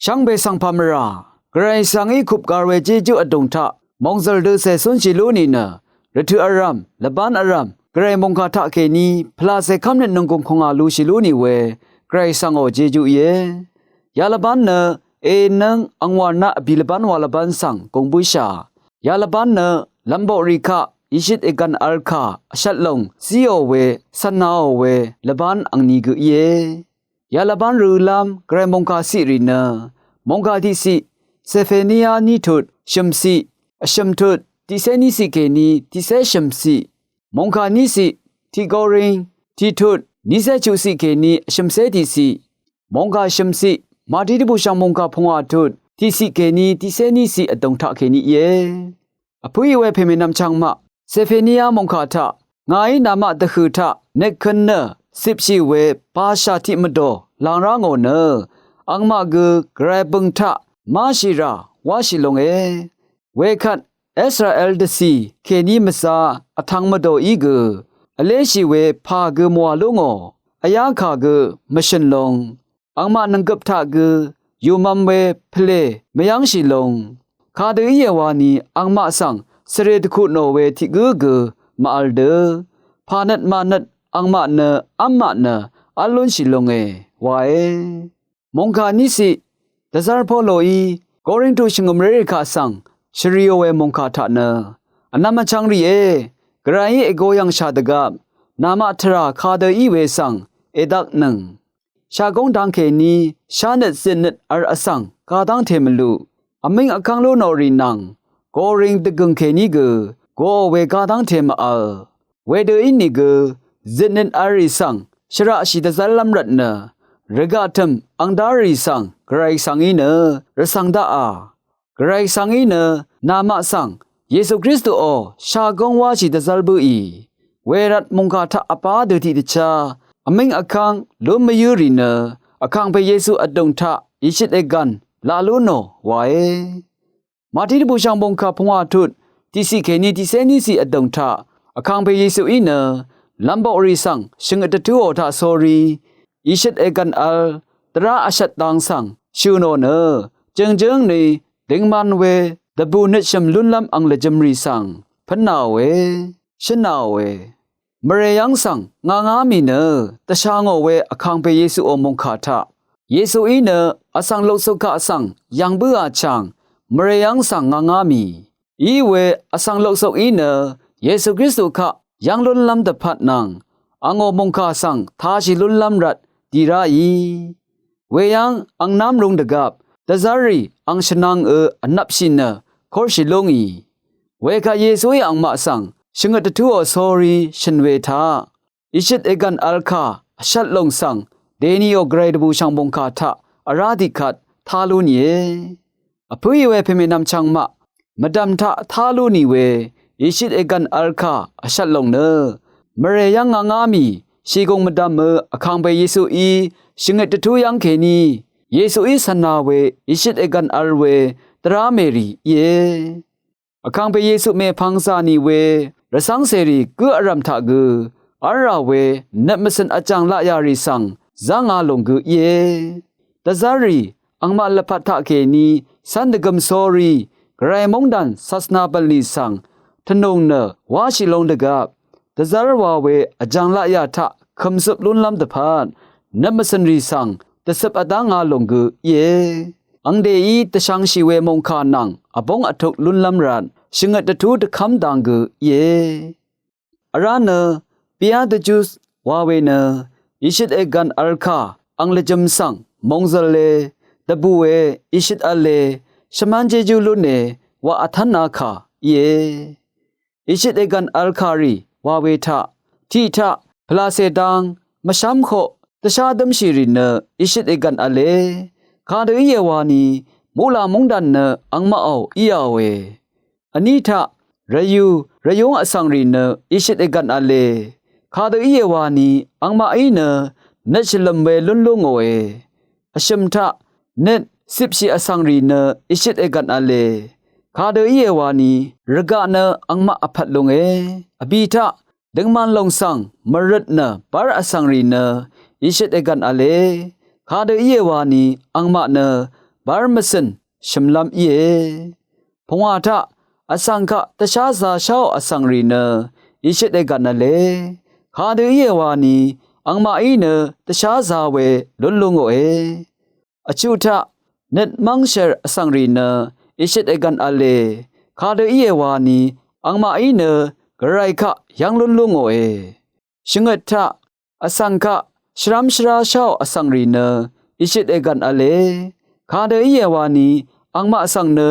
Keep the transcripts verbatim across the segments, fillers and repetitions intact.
Shvngbe svng pà mvrà, Gvray svng í kup gar we jejú vdùng taq mòngzø̀l døcè cúnshì lú nìnø, rvtøq vrv̀m, lvbán vrv̀m, Gvray mòngkà taqkèní pvlacè kv́mnøt nònggùng kùngà lushì lú nì we, Gvray svngò jejú íe. Ya lvbán nø, ènǿng angwàrnaq vbì lvbán wa lvbán svng gùng bǿshà. Ya lvbán nø, lv̀mboqrì kaq, ìshøt ègv̀n vl kà, vshvt lòng, zíò we, cv̀nnaò we, lvbán angni gø íe. Ya lvbán rølv́m, Gvray mòngkà ciq rì nø, mòngkà tiqciq, Sefenia ní tut, shø̀mciq, vshø̀m tut, tiqcé ní ciq kèní, tiqcé shø̀mciq, mòngkà ní ciq, tiq Goring, tiq tut, nícé chuqciq kèní, vshø̀mcé tiqciq, mòngkà shø̀mciq, Màtí dvbùshv̀ng mòngkà pungwà tut, tiqciq kèní, tiqcé ní ciq vdùng taqkèní íe. Vpǿì we pèmènvm chvngmaq, Sefenia mòngkà taq, ngàí namaq dvhø̀ taq, nøkkøn nø, cipshì we, bashà tiq mvdò, làng rá ngò nø, angmaq gø, Gvray bø̀ng taq, máshì rà, wáshì longe. Wekvt, Israel dvcì, kèní mvzá, vtvng mvdòí gø, vléshì we, pà gø mòà lú ngò, vyá kà gø, mvshø̀n long. Angmaq nvnggøp taq gø, yùmvm we pvlè mvyv́ngshì lung. Kadø íe wani angmaq svng svre dvkutnò we tiq gǿ gø màvl dø. Pànøt mànøt angmaq nø v́mmaq nø v́l lúnshì lunge wae. Mòngkà níciq, dvzv́r Poloí Korintu shvngø̀mrérì kaq svng shvriò we mòngkà taq nø, vnvm vchvng rìé, Gvrayí ègo yv̀ngshà dvgvp, namaq tvrà kadø í we svng èdvknøng. Shagóng dang kèní shánøt zitnøt v̄l vsvng gadv́ngte mvluq, vmíng vkv́ng lú nò rì nvng, goring dvgø̀ng kèní gø goò we gadv́ngte mvvl. Wedø ínìgø zitnøt v̄l rì svng shvraqshì dvzv́llv́m rvtnø, rvgaq tø̀m ang dá rì svng Gvray svng í nø rvcv̀ng daqà. Gvray svng í nø namaq svng Yesu Kristuò shagóng wáshì dvzv́l bǿì. Wervt mòngkà taq vbá dø tiq dvchá vmíng vkv́ng lún mvyǿ rì nø, vkàngpè Yesu vdùng taq ìshøt ègv̀n laq lú nò wae. Màtí dvbùshv̀ng mòngkà pungwà tut, tiqciq kèní tiqcé níciq vdùng taq, vkàngpè Yesuí nø, lv̀mboqrì svng shvngøt dvtúò taq sórí, ìshøt ègv̀n v̄l, dvrá vshvt dang svng shø̀ nò nø, jø̀ngjǿng ni, dingman we, dvbù nøtshø̀m lúnlv́m ang lvjø̄m rì svng, pǿnàòe, shǿnàòe. Mvrè yv́ng svng ngà ngá mì nø, dvsha ngò we vkàngpè Yesuò mòngkà taq, Yesuí nø, vsvng loksuk kaq svng yv̀ng bǿà chàng, mvrè yv́ng svng ngà ngá mì. Iwe vsvng loksuk í nø, Yesu Kristu kaq yv́ng lúnlv́m dvpvt nvng, angò mòngkà svng tashì lúnlv́m rvt dì ráì. Weyv́ng ang nv́m rūng dvgvp, dvzv́rrì ang shvnvng ø vnvpshì nø, kórshì lúngì. Wekvt Yesuí angmaq svng shvngøt dvtúò sórí shø̀n we taq, ìshøt ègv̀n v̄l kà vshvt lòng svng, dènìò Gvray dvbùshv̀ng mòngkà taq vrá tiqkvt tá lú nìe. Vpǿì we pèmènvm chvngmaq, mvdv̀m taq tá lú nì we, ìshøt ègv̀n v̄l kà vshvt lòng nø, mvrè yv́ng ngà ngá mì, shìgùng mvdv̀m ø vkàngpè Yesuí shvngøt dvtú yv́ng kèní, Yesuí cv̀nà we ìshøt ègv̀n v̄l we, dvrá mèrì íe. Vkàngpè Yesu mèpvng zà nì we, rvcv́ng cèrì gǿ vrv̀m taq gø, v́lrà we, nøt mvcø̀n vjàng laqyà rì svng, zv́nga lùng gø íe. Dvzv́rrì, angmaq lvpat taqkèní, cv́n dvgøm sórí, Gvray móngdàn sasvna bv̀nlì svng, tvnùng nø, wáshì lung dvgvp, dvzv́r wa we vjàng laqyà taq kø̀mzøp lúnlv́m dvpvt, nøt mvcø̀n rì svng, dvcøp vdv́nga lùng gø íe. Angdèí dvshvngshì we mòngkà nvng, vbóng vtuk lúnlv́m rvt, shvngøt dvtú dvkv́m dang gø íe. Vrá nø, Beatijus wa we nø, ìshøt ègv̀n v̄l kà, ang lvjø̄m svng, mòngzø̀le, dvbùe, ìshøt v̄le, shvmán jejú lúne, wa vtv́na kà, íe. Ìshøt ègv̀n v̄l kà rì, wa we taq, tiq taq, pvlacè dang, mvshv́m koq, dvshá dǿmshì rì nø, ìshøt ègv̀n v̄le. Kadø íe wani, muqlà móngdàn nø, angmaqò, íāòe. Vní taq, rvyū, rvyúng vsvng rì nø, ìshøt ègv̀n v̄le. Kadø íe wani, angmaqí nø, nøt shvlø̀m we lún lú ngòe. Vshø̀m taq, nøt, cipshì vsvng rì nø, ìshøt ègv̀n v̄le. Kadø íe wani, rvgaq nø, angmaq vpvt lunge. Vbì taq, døngman lòng svng, mvrøt nø, bv́r vsvng rì nø, ìshøt ègv̀n v̄le. Kadø íe wani, angmaq nø, bv́r mvcø̀n shø̀mlv́m íe. Pungwà taq vsvng kaq dvsházā sháò vsvng rì nø ìshøt ègv̀n v̄le. Kadø íe wani angmaqí nø dvsházā we lún lú ngòe. Vchuq taq nøt mv́ngshèr vsvng rì nø ìshøt ègv̀n v̄le. Kadø íe wani angmaqí nø gvray kaq yv́ng lún lú ngòe. Shvngøt taq vsvng kaq shvrv́m shvrá sháò vsvng rì nø ìshøt ègv̀n v̄le. Kadø íe wani angmaq svng nø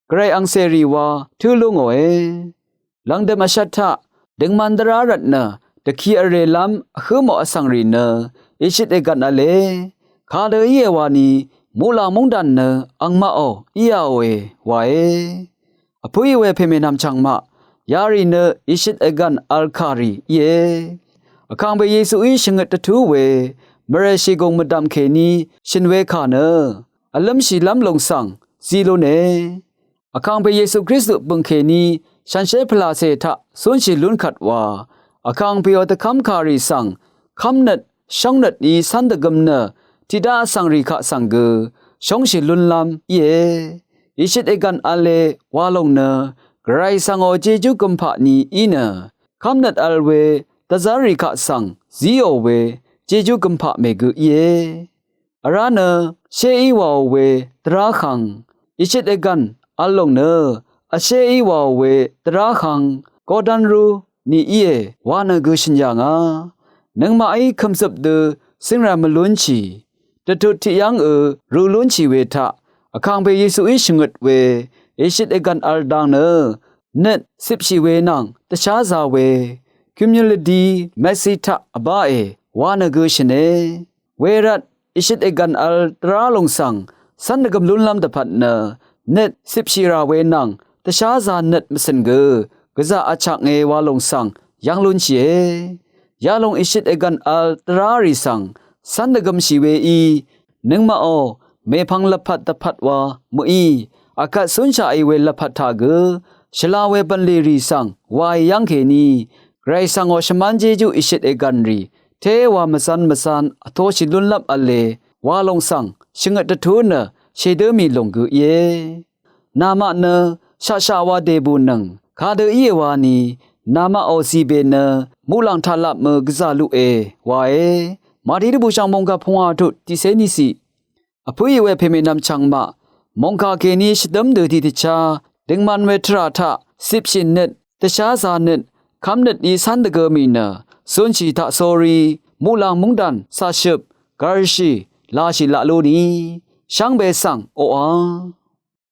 gvray angcèrì wa tǿ lú ngòe. Lv̀ngdø̀m vshvt taq døngman dvrá rvtnø dvki vrèlv́m vhǿmò vsvng rì nø ìshøt ègv̀n v̄le. Kadø íe wani muqlàng móngdàn nø angmaqò íāòe wae. Vpǿì we pèmènvm chv̀ngmaq yarì nø ìshøt ègv̀n v̄l kàrì íe. Vkàngpè Yesuí shvngøt dvtú we mvrè shìgùng mvdv̀m kèní shø̀n we kà nø vlǿmshìlv́m lùng svng zí lúne. Vkàngpè Yesu Kristu bø̀ng kèní shànshér pvlàcè taq cúnshì lún kvt wa vkàngpèò dvkv́m kàrì svng kv́mnøt shóngnøt í cv́n dvgøm nø tiqdá vsvng rì kaq svng gø shóngshì lúnlv́m íe. Ìshøt ègv̀n v̄le wa lòng nø gvray svngò jejú gømpaq ni í nø kv́mnøt v̄l we dvzv́rrì kaq svng zíò we jejú gømpaq mègø íe. Vrá nø shéí wàò we dvrá hvng ìshøt ègv̀n v̄l lòng nø vshéí wàò we dvrá hvng godv́nrú ni íe wa nø gø shø̀n yà ngà. Nøngmaqí kø̀mzøp dø cíngrà mvlúnshì dvtut tiqyv́ng ø rø lúnshì we taq vkàngpè Yesuí shvngøt we ìshøt ègv̀n v̄l dang nø nøt cipshì we nvng dvsházā we cumulus mesi taq vbáe wa nø gø shø̀ne. Wervt ìshøt ègv̀n v̄l dvrá lòng svng cv́n dvgøm lúnlv́m dvpvt nø nøt cipshì rà we nvng dvsházā nøt mvcø̀n gø gvzà vchaknge wa lòng svng yv́ng lúnshìe. Yalòng ìshøt ègv̀n v̄l dvrá rì svng cv́n dvgømshì weí nøngmaqò mèpvng lvpat dvpvt wa mø̀í akvt cúnshaqì we lvpat taq gø shvla we bv̀nlì rì svng wàì yv́ng kèní gvray svngò shvmán jejú ìshøt ègv̀n rì téwa mvzv́n mvzv́n vtoshì lúnlv́m v̄le wa lòng svng shvngøt dvtú nø shèdǿ mì lòng gø íe. Namaq nø shaqshaq wa dèbùnøng kadø íe wani namaqò zìbè nø muqlàng taqlap mø gvzà luqe wae. Màti dvbùshv̀ng mòngkà pungwà tut tiqcé niciq. Vpǿì we pèmènvm chv̀ngmaq mòngkà kèní shvdǿm dø tiqdvchá døngman we tvrà taq cipshì nøt dvsházā nøt kv́mnøt í cv́n dvgø mì nø cúnshì taqsórí muqlàng móngdàn caqshøp gvrshì lashì laq lú ni shvngbe svng oqà